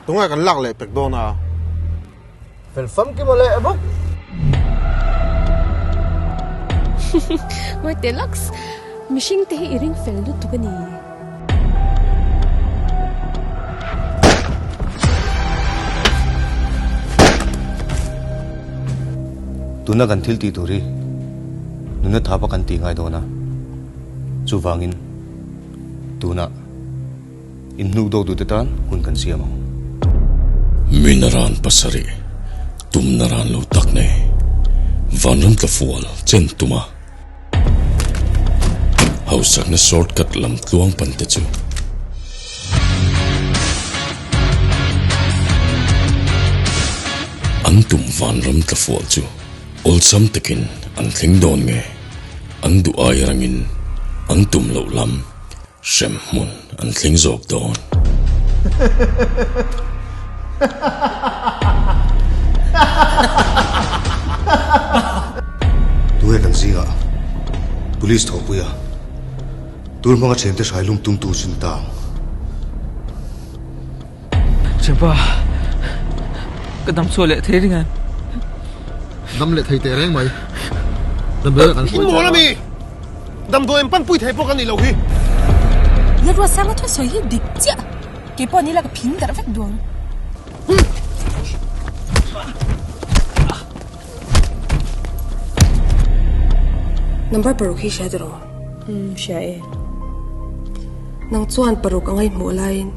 Tunge kan lak leh pek dawn a? Fel famkim a leh bawk. Ngawi teh laks, mihring te hi i ring fel lutuk a ni. Tuna kan thil tih tur hi nuna thapa kan tih ngai dawn a, chuvangin tunah in hnuk dawk duhte tan hun kan siam ang. Minaran pasarih tumna ran lo tak nei vanram tlafual chen tuma Hausakna shortcut lam tluang pan te chu. An tum vanram tlafual chu awlsam takin an thleng dawn nge? An duh ai rangin an tum loh lam hrem hmun an thleng zawk dawn. Tunge kan zingah Police thawhpuia tur hmanga thiante hrai lum tumtu chu ni ta ang. Thianpa, ka dam chhuah leh thei ring em? Dam leh thei teh reng mai. Damdawi kan hruai Inmawl ami! Damdawi an panpui thei pawh ka nih loh hi. Lalruatsanga thusawi hi dik chiah. Kei pawh nila ka phing darh vek duang. Number paruk hi hria tiraw? Umm hria e. Nang chuan paruk anga i hmuh laiin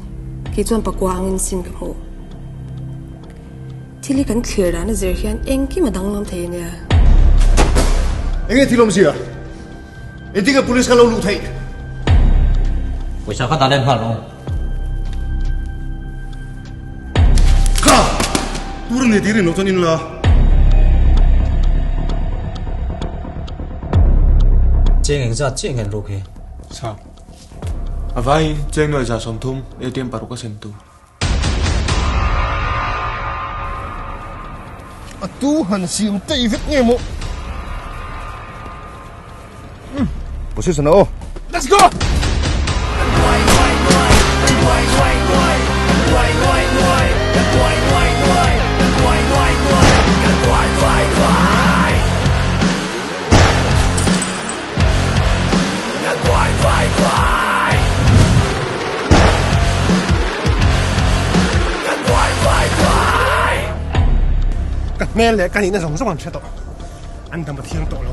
kei chuan pakua angin sin ka hmuh. Thil hi kan thlir dan a zir hian engkim a danglam thei ania. Enge thil awmzia? Engtinge police kha lo luh theih? Pawisa kha dah let nghal rawh. Kha! Tur a ni tih rin loh chuan in la. Cheng engzat chiah ngen ruk hi? Sa. A vaiin cheng nuai 30 ATM paruk a sem tur. A tu han siam tei vek nge maw? Position aw. Let's go! Ka hmel leh ka nihna zawng zawng an hre tawh. An dam a thiang tawh lo.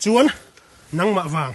Chuan nangmah vang.